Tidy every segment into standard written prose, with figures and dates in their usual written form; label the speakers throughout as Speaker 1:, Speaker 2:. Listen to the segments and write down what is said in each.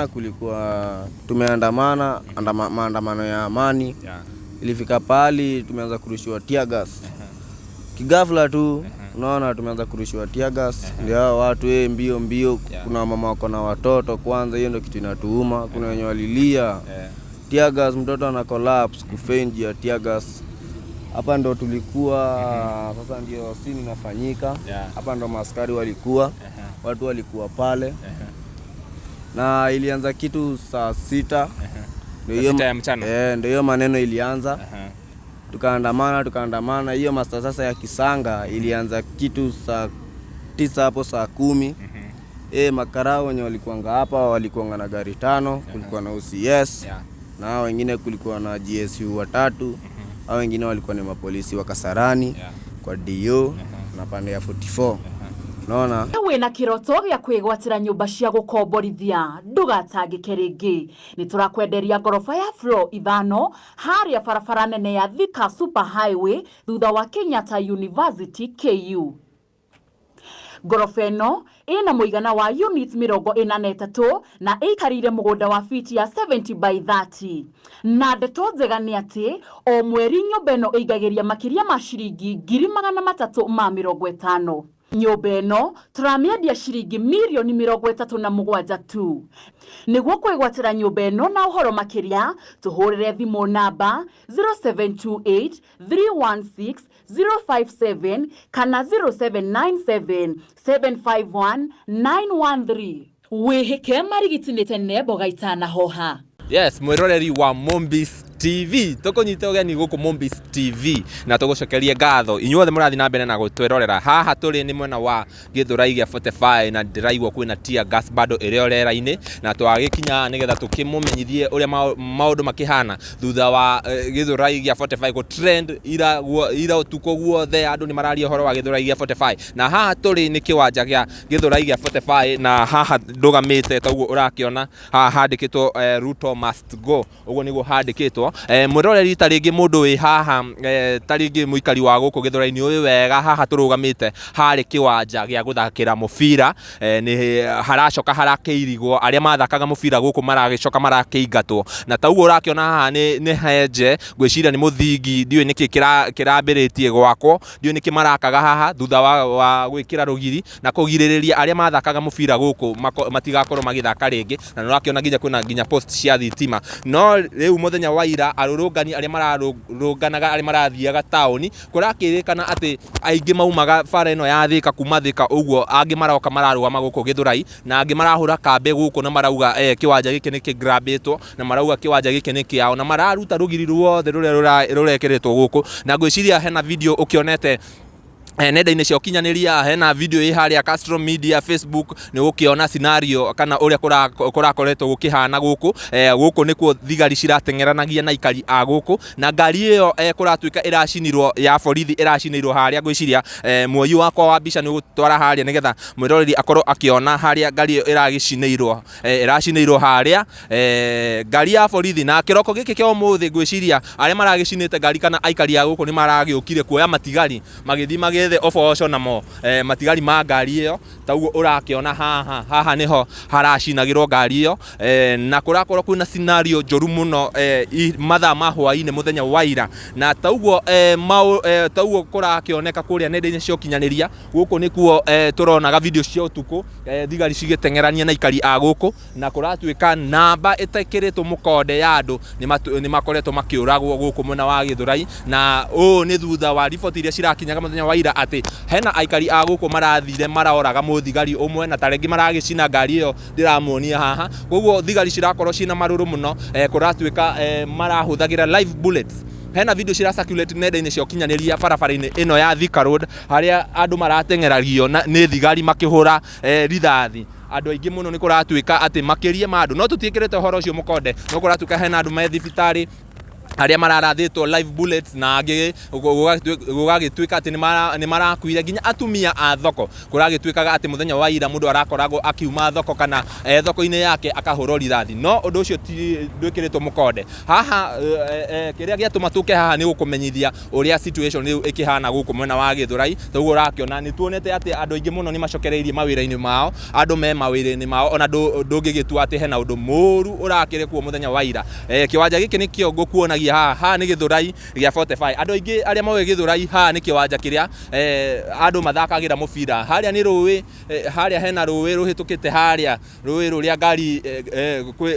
Speaker 1: Kulikuwa tumeandamana maandamano ya amani. Ilifika pahali tumeanza kurushiwa tear gas kigafla tu, unaona, tumeanza kurushiwa tear gas, ndio hao watu mbio mbio. Kuna mama wako na watoto kwanza, hiyo ndio kitu inatuuma. Kuna wenye walilia tear gas, mtoto ana collapse kufaint ya tear gas. Hapa ndo tulikuwa sasa, ndio scene inafanyika hapa, ndo maaskari walikuwa, watu walikuwa pale na ilianza kitu saa 6. Ndio
Speaker 2: Saa
Speaker 1: hiyo
Speaker 2: 6 ya mchana?
Speaker 1: Eh, ndio hiyo maneno ilianza. Tukaandamana, tukaandamana. Hiyo masaa sasa ya Kisanga ilianza kitu saa 9 hapo, saa 10. Makarao wenye walikuanga hapa walikuanga na gari tano, kulikuwa na OCS na hao wengine kulikuwa na GSU watatu, hao wengine walikuwa ni mapolisi wa Kasarani kwa DO na pande ya 44. Unaona?
Speaker 3: Wĩna kĩroto gĩa kwĩgwatĩra nyũmba cia gũkomborithia, ndũgatangĩke rĩngĩ. Nĩ tũrakwenderia ngoroba ya floor 5 harĩa barabara nene ya Thika Super Highway thutha wa Kenyatta University KU. Ngoroba ĩno ĩna mũigana wa units 43 na ĩikarĩire mũgũnda wa fiti ya 70 by 30. Na ndeto njega nĩ atĩ o mweri nyũmba ĩno ĩingagĩria makĩria ma ciringi 350,000. Nyũmba ĩno tũramĩendia ciringi mirioni 37 tu. Nĩguo kwĩgwatĩra nyũmba ĩno na ũhoro makĩria, tũhũrĩre thimũ namba 0728 316 057 kana 0797 751 913. Wĩhĩke marigiti nĩ tene mboga itanahoha.
Speaker 2: Yes, mwiroreri wa Mombis TV, tukunyite ũgeni gũkũ Mombis TV na tũgũcokerie ngatho inyuothe mũrathiĩ na mbere na gũtwĩrorera. Haha tũrĩ nĩ mwena wa Gĩthũrai gĩa 45 na ndĩraigua kwĩna tear gas bado ĩrĩ o rĩera-inĩ, na twagĩkinya nĩgetha tũkĩmũmenyithie ũrĩa maũndũ makĩhana thutha wa Gĩthũrai gĩa 45 gũ trend ira ũtukũ guothe. Andũ nĩ mararia ũhoro wa Gĩthũrai gĩa 45 na haha tũrĩ nĩ kĩwanja gĩa Gĩthũrai gĩa 45, na haha ndũgamĩte ta ũguo ũrakĩona haha handĩkĩtwo "Ruto must go", ũguo nĩguo handĩkĩtwo. Mwĩroreri, ta rĩngĩ mũndũ wĩ haha, ta rĩngĩ mũikari wa gũkũ Gĩthũrai-inĩ ũĩ wega haha tũrũgamĩte harĩ kĩwanja gĩa gũthakĩra mũbira. Nĩ haracoka harakĩirigwo, arĩa mathakaga mũbira gũkũ maragĩcoka marakĩingatwo, na ta ũguo ũrakĩona haha nĩ henje, ngwĩciria nĩ mũthingi, ndiũĩ nĩkĩ kĩrambĩrĩtie gwakwo, ndiũĩ nĩkĩ marakaga haha thutha wa gwĩkĩra rũgiri na kũgirĩrĩria arĩa mathakaga mũbira gũkũ matigakorwo magĩthaka rĩngĩ. Na nĩ ũrakĩona nginya kwĩna nginya post cia thitima. No rĩu mũthenya wa ira arũrũngani arĩa mararũnganaga, arĩa marathiaga taũni, kũrakĩrĩkana atĩ aingĩ maumaga bara ĩno ya Thika, kuma Thika ũguo, angĩ maroka mararũgama gũkũ Gĩthũrai na angĩ marahũra kambĩ gũkũ na marauga kĩwanja gĩkĩ nĩ kĩgrabĩtwo, na marauga kĩwanja gĩkĩ nĩ kĩao, na mararuta rũgiri ruothe rũrĩa rũrekĩrĩtwo gũkũ. Na ngwĩciria hena video ũkĩonete nenda-inĩ cia ũkinyanĩria, hena video ĩ harĩa Castro Media Facebook, nĩ ũgũkĩona scenario kana ũrĩa kũrakoretwo gũkĩhana gũkũ. Gũkũ nĩkuo thigari cirateng'eranagia na aikari a gũkũ, na ngari ĩyo kũratuĩka ĩracinirwo ya borithi, ĩracinĩirwo harĩa. Ngwĩciria muoyi wakwa wa mbica nĩ ũgũtwara harĩa nĩgetha mwĩroreri akorwo akĩona harĩa ngari ĩyo ĩragĩcinĩirwo, ĩracinĩirwo harĩa ngari ya borithi. Na kĩroko gĩkĩ kĩa ũmũthĩ ngwĩciria arĩa maragĩcinĩte ngari kana aikari a gũkũ nĩ maragĩũkire kuoya matigari, magĩthiĩ magĩethe ũboco namo matigari ma ngari ĩyo. Ta ũguo ũrakĩona haha, haha nĩho haracinagĩrwo ngari ĩyo, na kũrakorwo kwĩna scenario njũru mũno mathaa ma hwaĩ-inĩ mũthenya wa ira. Na ta ũguo ta ũguo kũrakĩoneka kũrĩa nenda-inĩ cia ũkinyanĩria, gũkũ nĩkuo tũronaga video cia ũtukũ, thigari cigĩteng'erania na aikari a gũkũ, na kũratuĩka namba ĩtekĩrĩtwo mũkonde ya andũ nĩ makoretwo makĩũragwo gũkũ mwena wa Gĩthũrai. Na ũũ nĩ thutha wa riboti iria cirakinyaga mũthenya wa ira atĩ hena aikari a gũkũ marathire maroraga mũthigari ũmwe na tarĩngĩ maragĩcina ngari ĩyo ndĩramuonia haha. Koguo thigari cirakorwo ciĩna marũrũ mũno, kũratuĩka marahũthagĩra live bullets. Hena video cira circulate nenda-inĩ cia ũkinyanĩria barabara-inĩ ĩno ya Thika Road harĩa andũ marateng'eragio nĩ thigari makĩhũra rithathi andũ aingĩ mũno. Nĩ kũratuĩka atĩ makĩria ma andũ, no tũtiĩkĩrĩte ũhoro ũcio mũkonde, no kũratuĩka hena andũ me thibitarĩ. Arĩa mararathĩtwo live bullets na angĩ gũgagĩtuĩka atĩ nĩ marakuire, nginya atumia a thoko. Kũragĩtuĩkaga atĩ mũthenya wa ira mũndũ arakoragwo akiuma thoko kana thoko-inĩ yake akahũrwo rithathi, no ũndũ ũcio ti ndwĩkĩrĩtwo mũkonde haha. Kĩrĩa gĩatũma tũke haha nĩ gũkũmenyithia ũrĩa situation rĩu ĩkĩhana gũkũ mwena wa Gĩthũrai. Toguo ũrakĩona nĩ tuonete atĩ andũ aingĩ mũno nĩ macokereirie mawĩra-inĩ mao, andũ me mawĩra-inĩ mao, ona ndũngĩgĩtua atĩ hena ũndũ mũru ũrakĩrĩ kuo mũthenya wa ira. Kĩwanja gĩkĩ nĩkĩo ngũkuonagia haha. Haha nĩ Gĩthũrai gĩa 45. Andũ aingĩ arĩa moĩ Gĩthũrai, haha nĩ kĩwanja kĩrĩa andũ mathakagĩra mũbira. Harĩa nĩ rũĩ, harĩa hena rũĩ rũhĩtũkĩte harĩa, rũĩ rũrĩa ngari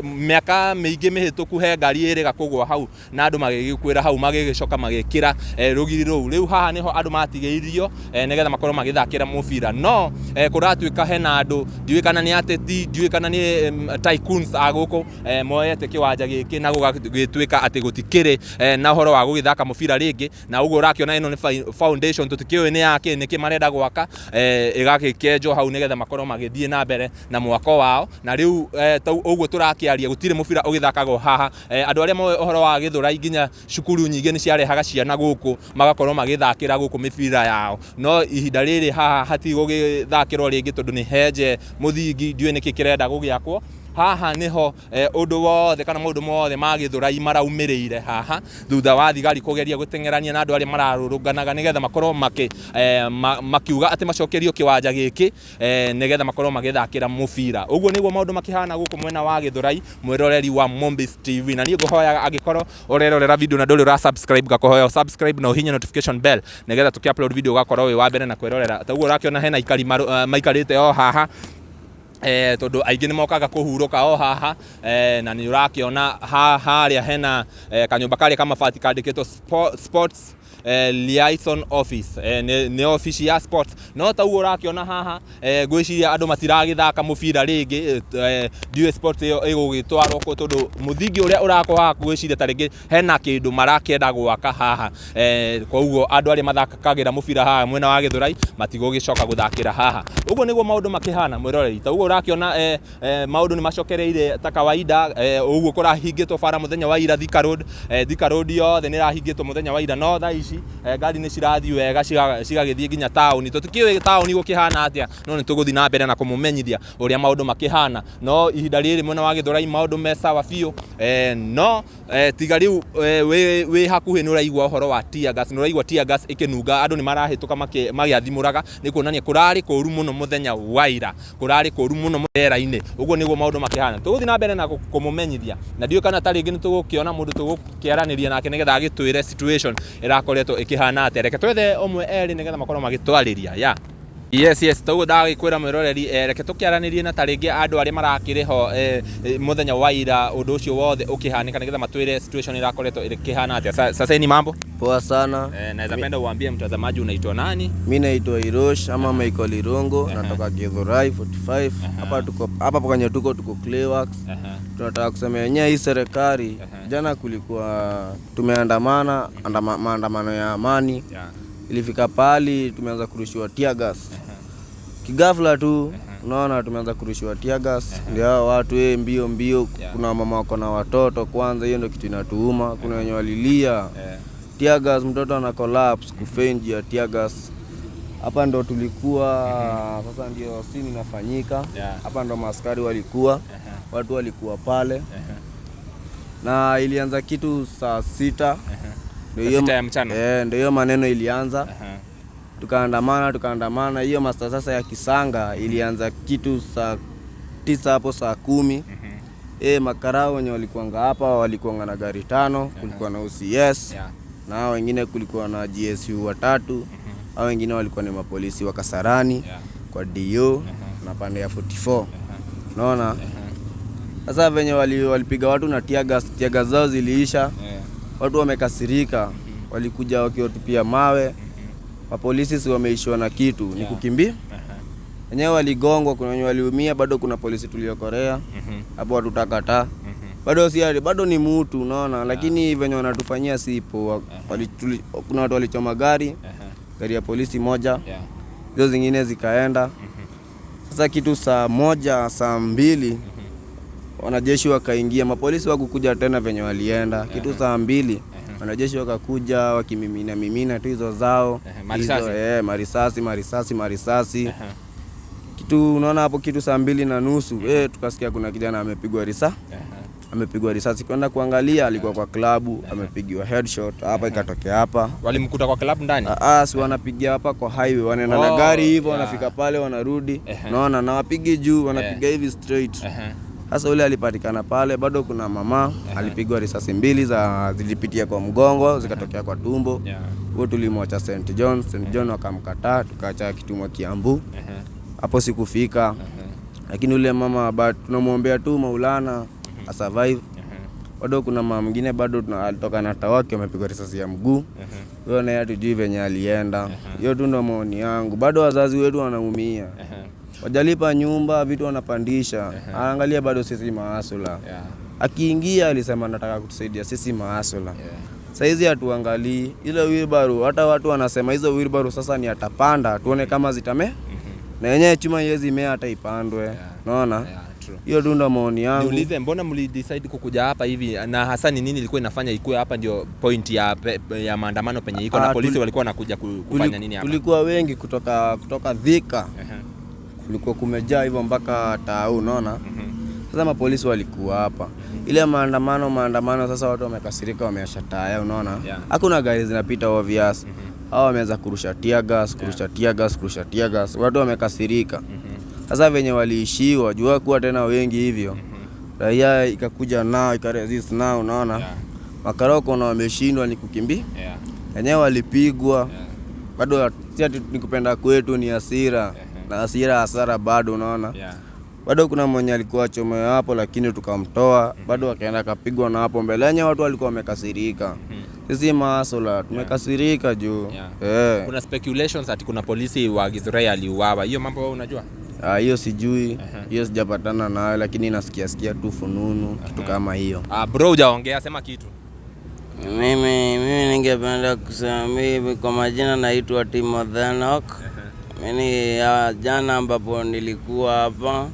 Speaker 2: mĩaka mĩingĩ mĩhĩtũku he ngari ĩrĩga kũgwa hau na andũ magĩgĩkuĩra hau, magĩgĩcoka magĩkĩra rũgiri rũu. Rĩu haha nĩho andũ matigĩirio nĩgetha makorwo magĩthakĩra mũbira, no kũratuĩka hena andũ, ndiũĩ kana nĩ ateti, ndiũĩ kana nĩ tycoons a gũkũ, moete kĩwanja gĩkĩ na gũgagĩtuĩka atĩ gũtikĩrĩ na ũhoro wa gũgĩthaka mũbira rĩngĩ. Na ũguo ũrakĩona ĩno nĩ foundation, tũtikĩũĩ nĩ yakĩ, nĩkĩ marenda gwaka, ĩgagĩkenjwo hau nĩgetha makorwo magĩthiĩ na mbere na mwako wao. Na rĩu ũguo tũrakĩaria gũtirĩ mũbira ũgĩthakagwo haha. Andũ arĩa moĩ ũhoro wa Gĩthũrai, nginya cukuru nyingĩ nĩ ciarehaga ciana gũkũ magakorwo magĩthakĩra gũkũ mĩbira yao, no ihinda rĩrĩ haha hatigũgĩthakĩrwo rĩngĩ tondũ nĩ henje mũthingi, ndiũĩ nĩkĩ kĩrenda gũgĩakwo haha. Nĩho ũndũ wothe kana maũndũ mothe ma Gĩthũrai maraumĩrĩire haha thutha wa thigari kũgeria gũteng'erania na andũ arĩa mararũrũnganaga nĩgetha makorwo makiuga atĩ macokerio kĩwanja gĩkĩ nĩgetha makorwo magĩthakĩra mũbira. Ũguo nĩguo maũndũ makĩhana gũkũ mwena wa Gĩthũrai, mwĩroreri wa Mombis TV. Na niĩ ngũhoyaga, angĩkorwo ũrerorera video na ndũrĩ ũra subscribe, ngakũhoya subscribe na ũhinye notification bell nĩgetha tũkĩ upload video ũgakorwo wĩ wa mbere na kwĩrorera. Taguo ũrakĩona hena aikari maikarĩte o haha, tondũ aingĩ nĩ mokaga kũhurũka o haha. Na nĩ ũrakĩona harĩa hena kanyũmba karĩa kamabati kandĩkĩtwo sports liaison office, nĩ obici ya sports. No ta ũguo ũrakĩona haha, ngwĩciria andũ matiragĩthaka mũbira rĩngĩ. Ndiũĩ sports ĩyo ĩgũgĩtwarwo kũ, tondũ mũthingi ũrĩa ũrakwo haha ngwĩciria ta rĩngĩ hena kĩndũ marakĩenda gwaka haha. Koguo andũ arĩa mathakagĩra mũbira haha mwena wa Gĩthũrai matigũgĩcoka gũthakĩra haha. Ũguo nĩguo maũndũ makĩhana, mwĩroreri. Ta ũguo ũrakĩona, maũndũ nĩ macokereire ta kawaida. Ũguo kũrahingĩtwo bara mũthenya wa ira, Thika Road, Thika Road yothe nĩ ĩrahingĩtwo mũthenya wa ira, no thaa ici ngari nĩ cirathiĩ wega cigagĩthiĩ nginya taũni. Tũtikĩũĩ taũni gũkĩhana atĩa, no nĩ tũgũthiĩ na mbere na kũmũmenyithia ũrĩa maũndũ makĩhana. No ihinda rĩrĩ mwena wa Gĩthũrai maũndũ me sawa biũ. No tiga rĩu wĩ hakuhĩ nĩ ũraigua ũhoro wa tear gas, nĩ ũraigua tear gas ĩkĩnunga, andũ nĩ marahĩtũka magĩathimũraga, nĩ kuonania kũrarĩ kũru mũno mũthenya wa ira, kũrarĩ kũru mũno rĩera-inĩ. Ũguo nĩguo maũndũ makĩhana. Tũgũthiĩ na mbere na kũmũmenyithia, na ndiũĩ kana ta rĩngĩ nĩ tũgũkĩona mũndũ tũgũkĩaranĩria nake nĩgetha agĩtwĩre situation ĩrakoretwo ĩkĩhana atĩa. Reke twethe ũmwe erĩ nĩgetha makorwo magĩtwarĩria ya. Yes, toguo ndagĩkwĩra, mwĩroreri, reke tũkĩaranĩrie na ta rĩngĩ andũ arĩa marakĩrĩ ho mũthenya wa ira ũndũ ũcio wothe ũkĩhanĩka, nĩgetha matwĩre situation ĩrakoretwo ĩkĩhana atĩa. Sasa ni mambo?
Speaker 1: Poa sana.
Speaker 2: Naweza penda uambie mtazamaji unaitwa nani?
Speaker 1: Mi naitwa Irosh ama Michael Irongo, natoka Githurai 45. Hapa tuko, hapa kwenye tuko Clayworks. Tunataka kusema yenyewe hii serikali, jana kulikuwa tumeandamana maandamano ya amani. Ilifika pahali tumeanza kurushiwa tear gas. Kigafla tu, unaona tumeanza kurushiwa tear gas, ndio hao watu mbio mbio. Kuna mama wako na watoto kwanza, hiyo ndio kitu inatuuma. Kuna wenye walilia tear gas, mtoto ana collapse kufaint juu ya tear gas. Hapa ndo tulikuwa sasa, ndio scene inafanyika hapa, ndo maaskari walikuwa, watu walikuwa pale, na ilianza kitu saa 6. Ndio
Speaker 2: Saa
Speaker 1: hiyo
Speaker 2: 6 ya mchana?
Speaker 1: Eh, ndio hiyo maneno ilianza. Tukaandamana, tukaandamana. Hiyo masaa sasa ya kisanga ilianza kitu saa 9 hapo, saa 10. Makarao wenye walikuanga hapa walikuanga na gari tano, kulikuwa na OCS na hao wengine kulikuwa na GSU watatu, hao wengine walikuwa ni mapolisi wa Kasarani kwa DO na pande ya 44. Unaona? Sasa venye walipiga watu na tear gas, tear gas zao ziliisha, watu wamekasirika, walikuja wakiwatupia mawe. Mapolisi si wameishiwa na kitu, ni kukimbia. Wenyewe waligongwa, kuna wenye waliumia, bado kuna polisi tuliokorea hapo, hatutakataa bado si bado ni mutu, unaona, lakini venye wanatufanyia si poa. Kuna watu walichoma gari, gari ya polisi moja, hizo zingine zikaenda. Sasa kitu saa 1, saa 2 wanajeshi wakaingia, mapolisi wakukuja tena venye walienda kitu saa 2. Wanajeshi wakakuja wakimimina mimina tu hizo zao.
Speaker 2: Marisasi.
Speaker 1: Hizo, marisasi marisasi marisasi. Kitu unaona hapo kitu 2:30 tukasikia kuna kijana amepigwa risasi. Amepigwa risasi, kwenda kuangalia alikuwa kwa klabu, amepigiwa headshot hapa ikatokea hapa.
Speaker 2: Walimkuta kwa klabu ndani?
Speaker 1: Si wanapigia hapa kwa highway, wanaenda na gari hivyo, wanafika pale wanarudi. Unaona, na wapigi juu, wanapiga hivi straight. Sasa ule alipatikana pale, bado kuna mama alipigwa risasi 2 za zilipitia kwa mgongo, zikatokea kwa tumbo. Huo tulimwacha St John, St John wakamkataa, tukaacha kitumwa Kiambu. Hapo sikufika. Lakini ule mama bado tunamuombea tu Maulana asurvive. Bado kuna mama mwingine bado alitoka na tawake amepigwa risasi ya mguu. Huyo naye hatujui venye alienda. Hiyo tu ndo maoni yangu. Bado wazazi wetu wanaumia. Wajalipa nyumba, vitu wanapandisha. Angalia bado sisi maasula. Akiingia alisema nataka kutusaidia sisi maasula. Saizi hatuangalii ile wheelbarrow, hata watu wanasema hizo wheelbarrow sasa ni atapanda tuone kama zitame. Na yenyewe chuma haiwezi mea hata ipandwe. Unaona? Hiyo tu ndo maoni yangu.
Speaker 2: Niulize, mbona mlidecide kukuja hapa hivi, na hasa ni nini ilikuwa inafanya ikue hapa ndio point ya maandamano penye iko, na polisi walikuwa wanakuja kufanya nini hapa?
Speaker 1: Tulikuwa wengi kutoka Thika. Kulikuwa kumejaa hivyo mpaka Tao, unaona? Sasa mapolisi walikuwa hapa. Ile maandamano sasa watu wamekasirika, wameasha taya, unaona? Hakuna gari zinapita obvious. Hao wameanza kurusha tear gas, kurusha tear gas, kurusha tear gas. Watu wamekasirika. Sasa venye waliishiwa, jua kuwa tena wengi hivyo. Raia ikakuja nao, ikaresist nao, unaona? Makaroko na wameshindwa ni kukimbia. Wenyewe walipigwa. Bado si ati ni kupenda kwetu, ni hasira. Na hasira hasara bado, unaona? Bado kuna mwenye alikuwa chomea hapo lakini tukamtoa, bado akaenda akapigwa na hapo mbele. Yenyewe watu walikuwa wamekasirika. Sisi masola tumekasirika juu.
Speaker 2: Kuna speculations ati kuna polisi wa Githurai aliuawa. Hiyo mambo wewe unajua?
Speaker 1: Hiyo sijui, hiyo sijapatana nayo, lakini nasikia sikia tu fununu kitu kama hiyo.
Speaker 2: Bro hujaongea, sema kitu.
Speaker 4: Mimi ningependa kusema, mimi kwa majina naitwa Timothy Enoch. Mimi jana ambapo nilikuwa hapa,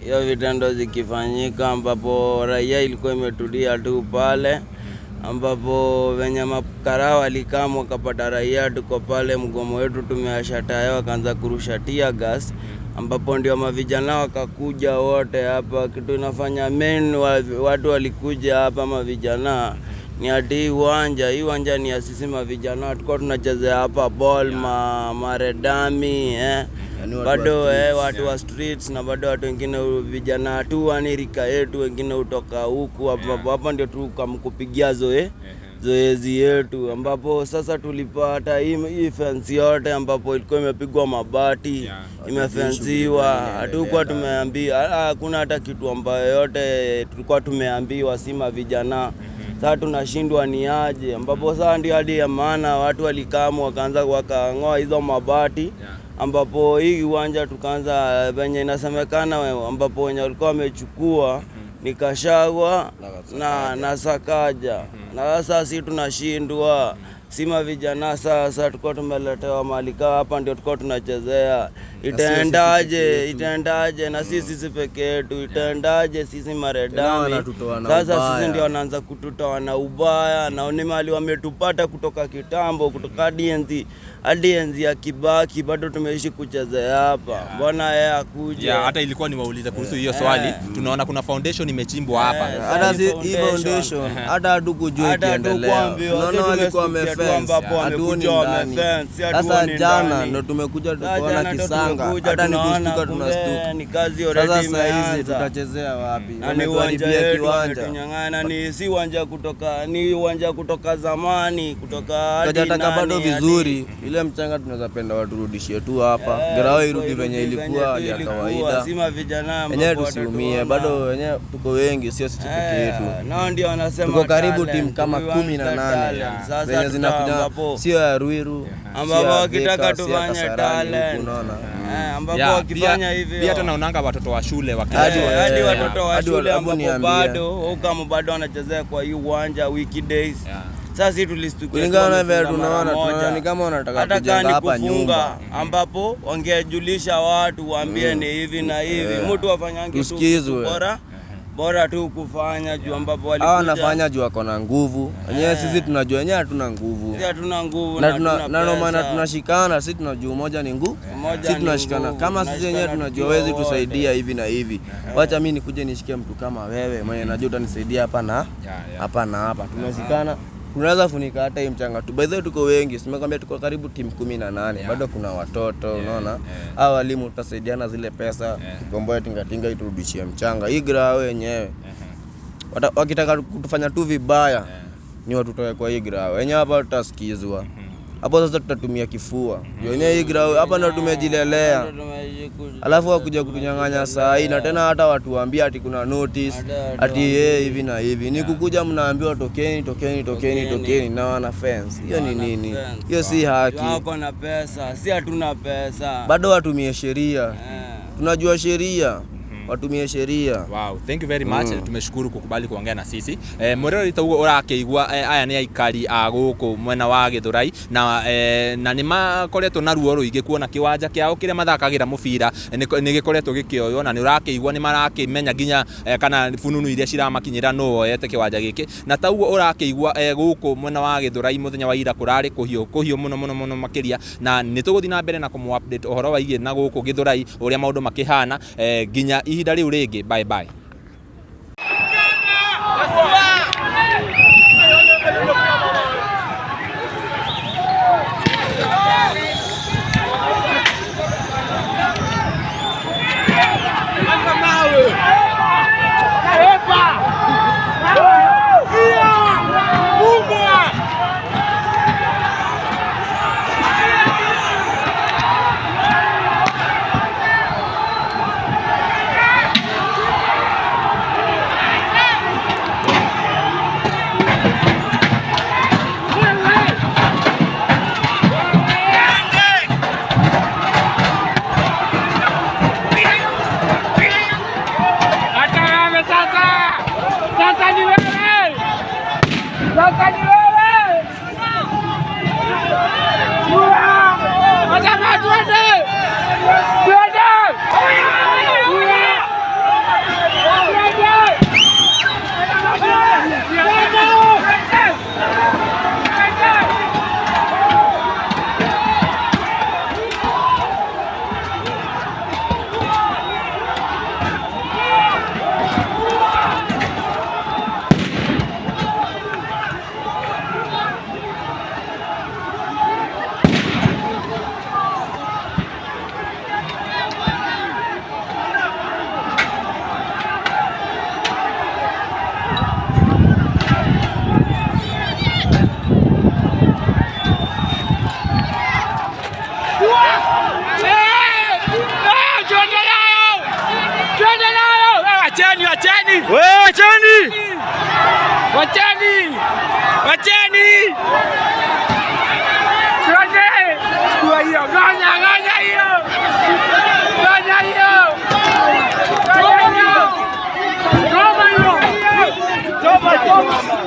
Speaker 4: hiyo vitendo zikifanyika, ambapo raia ilikuwa imetulia tu pale, ambapo wenye makara walikam wakapata raia tuko pale, mgomo wetu tumeasha taya, wakaanza kurusha tear gas, ambapo ndio mavijana wakakuja wote hapa. Kitu inafanya main watu walikuja hapa mavijana ni ati hii uwanja ni ya sisi mavijana, tulikuwa tunachezea hapa ball, maredami, bado watu wa streets, na bado watu wengine vijana tu yani rika yetu, wengine kutoka huku hapa hapa ndio tukamkupigia zoezi yetu, ambapo sasa tulipata hii fence yote ambapo ilikuwa imepigwa mabati, imefensiwa. Hatukuwa tumeambiwa, hakuna hata kitu ambayo yote tulikuwa tumeambiwa si mavijana. Sasa tunashindwa ni aje, ambapo sasa ndio hadi ya maana watu walikamu wakaanza wakangoa hizo mabati, ambapo hii uwanja tukaanza venye inasemekana, ambapo wenye walikuwa wamechukua ni Kashagwa na Sakaja. Na sasa si tunashindwa si mavijana, sasa tulikuwa tumeletewa mali hapa ndio tulikuwa tunachezea. Itaendaje na sisi peke yetu, itaendaje sisi maredami? Sasa sisi ndio wanaanza kututoa na ubaya, na ni mali wametupata kutoka kitambo, kutoka hadi enzi ya Kibaki bado tumeishi kuchezea hapa. Mbona yeye akuje?
Speaker 2: Hata ilikuwa niwaulize kuhusu hiyo swali. Tunaona kuna foundation imechimbwa hapa.
Speaker 1: Hata si foundation, hata hatukujua ikiendelea. Tunaona walikuwa wamefence, hatuoni ndani. Sasa jana ndo tumekuja tukaona kisanga, hata ni kustuka tunastuka.
Speaker 4: Ni kazi already imeanza.
Speaker 1: Sasa hizi tutachezea wapi?
Speaker 4: Ni uwanja wetu tunyang'ana, ni si uwanja kutoka, ni uwanja kutoka zamani, kutoka hadi
Speaker 1: nani bado vizuri. Ile mchanga tunaweza penda waturudishie tu hapa. Grao irudi venye ilikuwa ya kawaida.
Speaker 4: Sima vijana
Speaker 1: wenyewe tusiumie, bado wenyewe tuko wengi, sio sisi peke yetu.
Speaker 4: Nao ndio wanasema
Speaker 1: tuko karibu timu kama 18 zenye zinakuja, sio ya Ruiru,
Speaker 4: ambapo wakitaka tufanye talent,
Speaker 1: unaona,
Speaker 4: ambapo wakifanya hivyo
Speaker 2: pia tunaonanga watoto wa shule
Speaker 4: hadi watoto wa shule ambapo bado kama bado wanachezea kwa hii uwanja weekdays. Sasa tulistukia
Speaker 1: kulingana na vile tunaona ni kama wanataka kujenga hapa nyumba,
Speaker 4: ambapo wangejulisha watu waambie ni hivi na hivi, mtu afanyange tu bora Bora tu kufanya juu ambapo
Speaker 1: Hawa
Speaker 4: walikuja.
Speaker 1: wanafanya juu wako na nguvu. Wenyewe sisi tunajua wenyewe hatuna nguvu.
Speaker 4: Sisi hatuna nguvu
Speaker 1: Na
Speaker 4: na
Speaker 1: tuna
Speaker 4: hatuna
Speaker 1: na ndio maana
Speaker 4: pesa.
Speaker 1: tunashikana, sisi tunajua umoja ni nguvu.
Speaker 4: Umoja
Speaker 1: Sisi
Speaker 4: ni
Speaker 1: tunashikana
Speaker 4: nguvu,
Speaker 1: kama sisi wenyewe
Speaker 4: tunashikana
Speaker 1: tunajua
Speaker 4: tukiwa
Speaker 1: wezi
Speaker 4: wote.
Speaker 1: tusaidia hivi na hivi. Wacha mimi nikuje nishikie mtu kama wewe mwenye najua utanisaidia hapa na hapa na hapa. Tunashikana, tunaweza funika hata hii mchanga tu. By the way tuko wengi, simekwambia tuko karibu timu 18, bado kuna watoto, unaona. Hao walimu tutasaidiana zile pesa, tukomboe tingatinga iturudishie mchanga. Hii grao wenyewe wakitaka kutufanya tu vibaya ni watutoe kwa hii grao wenyewe, hapa tutasikizwa hapo. Sasa tutatumia kifua juu wenyewe hii grao hapa ndo tumejilelea, alafu wakuja kutunyang'anya saa hii, na tena hata watuambia ati kuna notice ati yeye hivi na hivi, ni kukuja mnaambiwa tokeni, tokeni, tokeni, tokeni na wana fence. Hiyo ni nini? Hiyo si haki.
Speaker 4: Wako na pesa, si hatuna pesa.
Speaker 1: Bado watumie sheria,
Speaker 4: Eh.
Speaker 1: tunajua sheria, watumie sheria.
Speaker 2: Wow, thank you very much. Tumeshukuru kukubali kuongea na sisi. Mwiroreri ta uguo ũrakĩigua aya nĩ aikari a gũkũ mwena wa Gĩthũrai na na nĩ makoretwo na ruo rũingĩ kuona kĩwanja kĩao kĩrĩa mathakagĩra mũbira nĩ gĩkoretwo gĩkĩoywo na nĩ ũrakĩigua nĩ marakĩmenya nginya kana bununu iria ciramakinyĩra nũ woete kĩwanja gĩkĩ na ta ũguo ũrakĩigua gũkũ mwena wa Gĩthũrai mũthenya wa ira kũrarĩ kũhiũ kũhiũ mũno mũno mũno makĩria na nĩ tũgũthiĩ na mbere na kũmũ update ũhoro waigiĩ na gũkũ Gĩthũrai ũrĩa maũndũ makĩhana nginya ihinda rĩu rĩngĩ. Bye bye.
Speaker 5: Hata wewe sasa, sasa ni wewe, sasa ni wewe. Wajamaa, twende, twende, twende. Twende nayo, twende nayo. Wacheni, wacheni, wacheni, wacheni, wacheni, twende. Chukua hiyo, gonya, gonya hiyo, gonya hiyo, gonya hiyo, goma hiyo, toma, toma.